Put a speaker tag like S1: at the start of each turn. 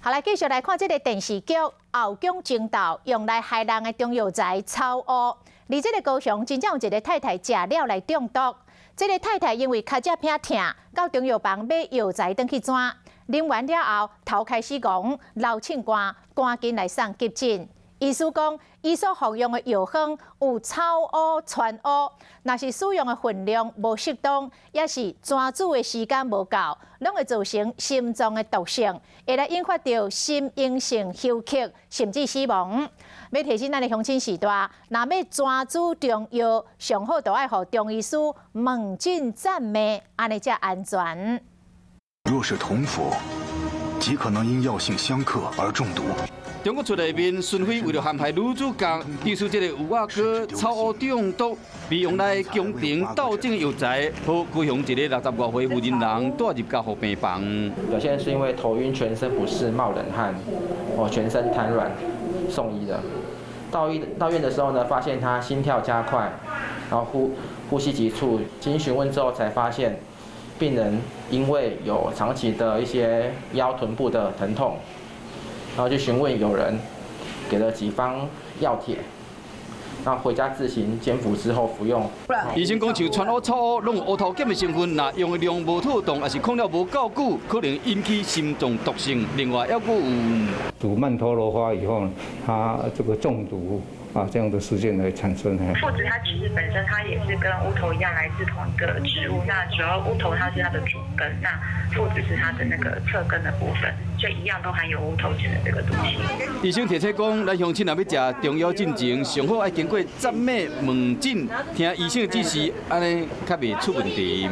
S1: 好，來繼續來看這个電視劇《後宮爭鬥》，用來害人的中藥材草烏。佇這个高雄，真正有一个太太食了來中毒。這个太太因為跤脊偏疼，到中藥房買藥材轉去煎，啉完了後頭開始戇，流凊汗，趕緊來送急診。醫師講，伊所服用的藥方有草烏、川烏，若是使用的分量無適當，抑是煎煮的時間無夠，攏會造成心臟的毒性，會來引發著心因性休克，甚至死亡。欲提醒咱的鄉親序大，若欲煎煮中藥，上好就愛予中醫師問診讚脈，按呢才安全。
S2: 若是同服，極可能因藥性相克而中毒。
S3: 中國出內面，孫妃為了陷害女主角，指使這个有仔哥草烏中毒，被用來宮廷鬥爭的藥材，予高雄一个60外歲婦人人帶入加護病房。
S4: 表現是因為頭暈、全身不適、冒冷汗，哦，全身癱軟，送醫的。到院的時候呢，發現他心跳加快，然後呼吸急促。經詢問之後才發現，病人因為有長期的一些腰臀部的疼痛。然後就詢問友人，給了幾方藥帖，然後回家自行煎服之後服用。
S3: 醫生講，像川烏、草烏攏有烏頭鹼的成分，若用的量無妥當，抑是放了無夠久，可能引起心臟毒性。另外，猶閣有
S5: 煮曼陀羅花以後，它這個中毒啊，這樣的事件來產生。
S6: 附子它其實本身它也是跟烏頭一樣來自同一個植物，那主要烏頭它是它的主根，那附子是它的那個側根的部分，所以一樣都含有烏頭鹼的這個毒性。
S3: 醫生提醒講，咱鄉親若欲食中藥進前，上好愛經過診脈問診，聽醫生的指示，按呢較袂出問題。